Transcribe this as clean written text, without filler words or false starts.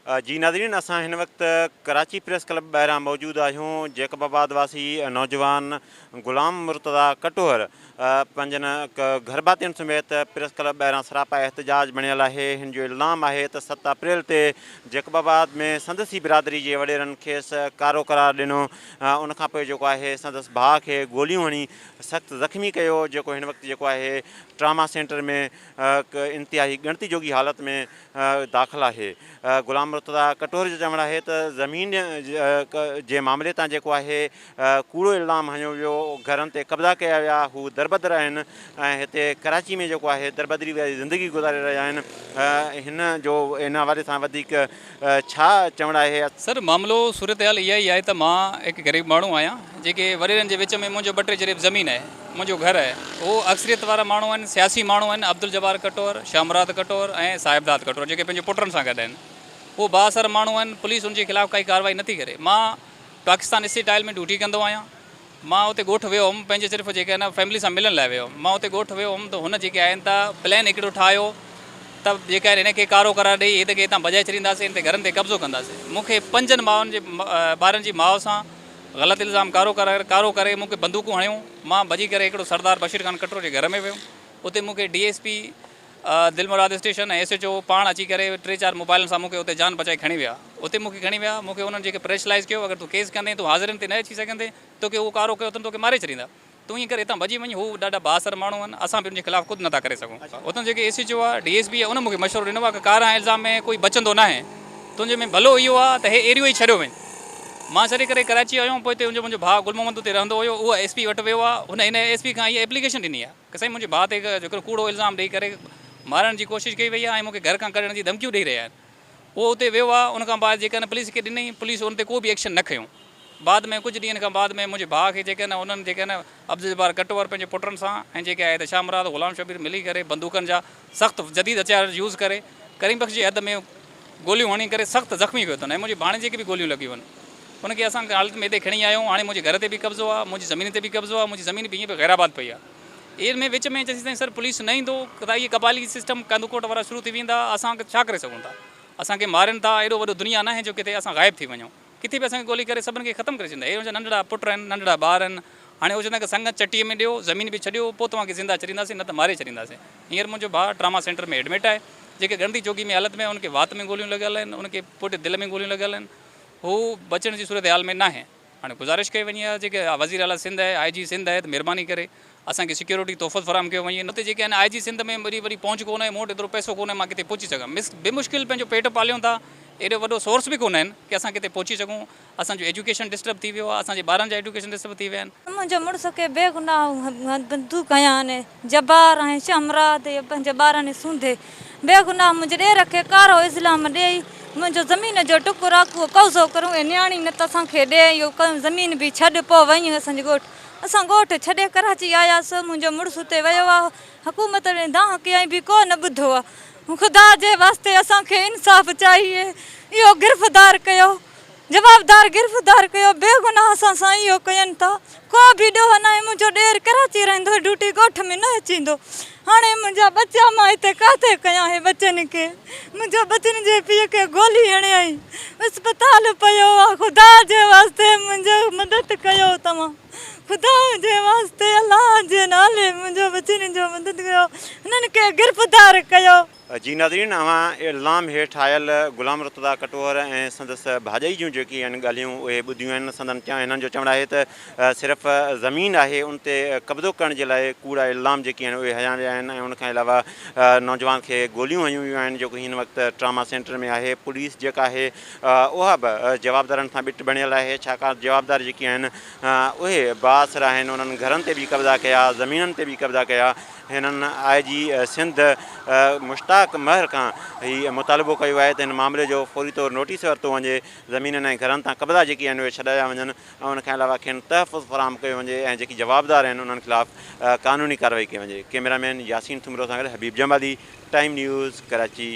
جي ناظرين اسان هن وقت ڪراچي پريس ڪلب ٻاهران موجود آهيون جيڪب آباد واسي نوجوان غلام مرتضيٰ ڪٽوهر پنهنجن گهرڀاتين سميت پريس ڪلب ٻاهران سراپا احتجاج بڻيل آهي هن جو الزام آهي ته 7 اپريل تي جيڪب آباد ۾ سندس ئي برادري جي وڏيرن کيس ڪارو قرار ڏنو ان کان پوء جيڪو آهي سندس ڀاء کي گوليون هڻي سخت زخمي ڪيو جيڪو هن وقت جيڪو آهي ٽراما سينٽر ۾ انتهائي ڳڻتي جوڳي حالت ۾ داخل آهي. غلام مرتضيٰ ڪٽوهر جو چوڻ آهي ته زمين جي معاملي تان جيڪو آهي ڪوڙو الزام هنيو ويو، گهرن تي قبضا ڪيا ويا، هو دربدر آهن ۽ هتي ڪراچي ۾ جيڪو آهي دربدري واري زندگي گذاري رهيا آهن. هن جو ان حوالي سان وڌيڪ ڇا چوڻ آهي. سر معاملو صورتحال اها ئي آهي ته مان هڪ غريب ماڻهو آهيان جيڪي وڏيرن جي وچ ۾ منهنجو ٻه ٽي جريب زمين آهي منهنجو گهر آهي هو اڪثريت وارا ماڻهو آهن سياسي ماڻهو آهن عبدالجبار ڪٽوهر شاهمراد ڪٽوهر ۽ صاحبداد ڪٽوهر جيڪي پنهنجي پٽن سان گڏ آهن هو بااثر ماڻهو آهن پوليس ان جي خلاف ڪائي ڪارروائي نٿي ڪري مان پاڪستان اسٽيل ۾ ڊيوٽي ڪندو آهيان مان اتي ڳوٺ ويو هيم پنهنجي صرف جيڪي آهن فيملي سان ملڻ لاء ويو هيم مان اتي ڳوٺ ويو هيم ته هن جيڪي آهن ته پلان هڪڙو ٺاهيو ته جيڪا آهن هن کي ڪارو قرار ڏئي هت کي هتان ڀڄائي ڇڏينداسين هن تي گهرن تي قبضو ڪنداسين مون کي پنجن مائن جي ٻارن جي ماء سان غلط الزام ڪارو قرار ڪارو ڪري مون کي بندوقون هنيون مان ڀڄي ڪري هڪڙو سردار بشير خان ڪٽرو جي گهر ۾ ويم اتي مون کي D S P Dilmurad station ۽ S H O پاڻ اچي ڪري ٽي چار موبائلن سان مون کي اتي جان بچائي کڻي ويا اتي مون کي کڻي ويا مون کي انهن جيڪي پريشلائز ڪيو اگر تون ڪيس ڪندين تون حاضرين تي نه اچي سگهندين توکي اهو ڪارو ڪيو اٿن توکي ماري ڇڏيندا تون ائين ڪر هتان ڀڄي وڃ هو ڏاڍا بااثر ماڻهو آهن اسان به ان جي خلاف ڪجهه نٿا ڪري سگهون اتان جيڪي ايس ايڇ او آهي ڊي ايس پي آهي ان مون کي مشورو ڏنو آهي ته ڪارا الزام ۾ ڪوئي بچندو ناهي تنهنجي ۾ ڀلو اهو آهي ته هي ايريو ئي ڇڏيو وڃ مان ڇڏي ڪري ڪراچي آيو پوء اتي منهنجو ڀاء گل محمد اتي رهندو هيو اهو ايس پي وٽ ويو آهي هن هن ايس پي کان اها ايپليڪيشن ڏني آهي ته سائين منهنجي ڀاء تي هڪ ڪوڙو الزام ڏئي ڪري مارڻ جي ڪوشش ڪئي وئي آهي ۽ مون کي گهر کان ڪڍڻ جي ڌمڪيون ڏئي رهيا آهن اهو اتي ويو آهي ان کان بعد جيڪڏهن پوليس کي ڏنئي پوليس ان تي ڪو به ايڪشن نه کنيو بعد ۾ ڪجهه ڏينهن کان بعد ۾ منهنجي ڀاء کي جيڪڏهن انهن جيڪڏهن عبدالجبار ڪٽوهر پنهنجي پٽن سان ۽ جيڪي آهي ته شاهه مراد غلام شبير ملي ڪري بندوقن جا سخت جديد هٿيار يوز ڪري ڪريم بخش جي حد ۾ گوليون هڻي ڪري سخت زخمي ڪيو اٿن ۽ منهنجي ڀاڻيجي کي به گوليون لڳيون آهن ان کي اسان حالت ۾ هتي کڻي آيا آهيون هاڻي منهنجي گهر تي به قبضو آهي منهنجي زمين تي به قبضو آهي منهنجي زمين به ائين به غير آباد پئي آهي ان ۾ وچ ۾ جيسين تائين سر پوليس نه ايندو ته اهي قبائلي سسٽم ڪنڌڪوٽ وارا شروع ٿي ويندا اسان ڇا ڪري سگهون ٿا اسان کي مارين ٿا ايڏو وڏو دنيا ناهي جو ڪٿي اسان غائب ٿي وڃون ڪٿي به اسان کي ڳولي ڪري سڀن کي ختم ڪري ڇڏيندا. هي ان جا ننڍڙا پٽ آهن، ننڍڙا ٻار آهن. هاڻي هو چوندا آهن ته سڱ چٽيء ۾ ڏيو، زمين به ڇڏيو، پوء توهان کي زنده ڇڏينداسين، نه ته ماري ڇڏينداسين. هينئر منهنجو ڀاء ٽراما سينٽر ۾ ايڊمٽ آهي. جيڪي ڳڻتي جوڳي ۾ حالت ۾ آهي، ان کي وات ۾ گوليون لڳل آهن، ان کي پوئتي دل ۾ گوليون لڳل آهن. هو بچڻ جي صورتحال ۾ ناهي. هاڻي گذارش ڪئي وڃي ها جيڪي وزير اعليٰ سنڌ آهي، آء جي سنڌ آهي ته مهرباني ڪري اسان کي سيڪيورٽي تحفظ فراهم ڪيو وڃي. اتي جيڪي آهن آء جي سنڌ ۾ وڏي وڏي پهچ ڪونهي، مون وٽ ايترو پئسو ڪونهي مان ڪٿي پهچي سگهان. مس بمشڪل پنهنجو پيٽ پاليون ٿا، ايڏو وڏو سورس به ڪونهن ڪي اسان ڪٿي پهچي سگهون. اسان جو ايجوڪيشن ڊسٽرب ٿي ويو آهي، اسان جي ٻارن جا ايجوڪيشن ڊسٽرب ٿي ويا آهن. منهنجي مڙس کي بيگناهه بندوق هنيا آهن، جبار ۽ شهمراد پنهنجي ٻارن سونڌي بيگناهه منهنجي ڏير کي ڪارو الزام ڏيئي منهنجو زمين جو ٽڪر آکو قبضو ڪرون اي نياڻي نه ته اسان کي ڏي اهو زمين به ڇڏ پوء وڃ اسان جي ڳوٺ. اسان ڳوٺ ڇڏي ڪراچي آياس، منهنجو مڙس اتي ويو آ، حڪومت ۾ دانهن ڪيائين به ڪو نه ٻڌو آ، خدا جي واسطي اسان کي انصاف چاهيي، اهو گرفتار ڪيو، جوابدار گرفتار ڪيو، بيگناهه اسان سان اهو ڪين ٿا، ڪو به ڏوهه ناهي، منهنجو ڏير ڪراچي رهندو هو، ڊيوٽي ڳوٺ ۾ نه اچيندو، هاڻي منهنجا ٻچا مان هتي ڪاٿي ڪيان هي ٻچن کي، منهنجو ٻچن جي پيء کي گولي هڻيائين اسپتال پيو آ خدا جي واسطي منهنجو مدد ڪيو توهان خدا جي واسطي الله جي نالي منهنجو ٻچن جو مدد ڪيو هنن کي گرفتار ڪيو. جي ناظرين اوهان الزام هيٺ آيل غلام مرتضيٰ ڪٽوهر ۽ سندس ڀاڄائي جون جيڪي آهن ڳالهيون اهي ٻڌيون آهن سندن هنن جو چوڻ آهي ته صرف زمين آهي ان تي قبضو ڪرڻ جي لاء ڪوڙا الزام جيڪي آهن اهي هنيا ويا آهن ۽ ان کان علاوه نوجوان کي گوليون هنيون ويون آهن جيڪو هن وقت ٽراما سينٽر ۾ آهي پوليس جيڪا آهي اها به جوابدارن سان ٻٽ بڻيل آهي ڇاڪاڻ جوابدار جيڪي آهن اهي بااثر آهن انهن گهرن تي به قبضا ڪيا زمينن تي به قبضا ڪيا هنن آء جي سنڌ مشتاق مهر کان هي مطالبو ڪيو آهي ته هن معاملي جو فوري طور نوٽيس ورتو وڃي زمينن ۽ گهرن تان قبضا جيڪي آهن اهي ڇڏايا وڃن ۽ ان کان علاوه کين تحفظ فراهم ڪيو وڃي ۽ جيڪي جوابدار آهن انهن خلاف قانوني ڪارروائي ڪئي وڃي. ڪئميرا مين ياسين سومرو سان گڏ حبيب جمالي، ٽائيم نيوز، ڪراچي.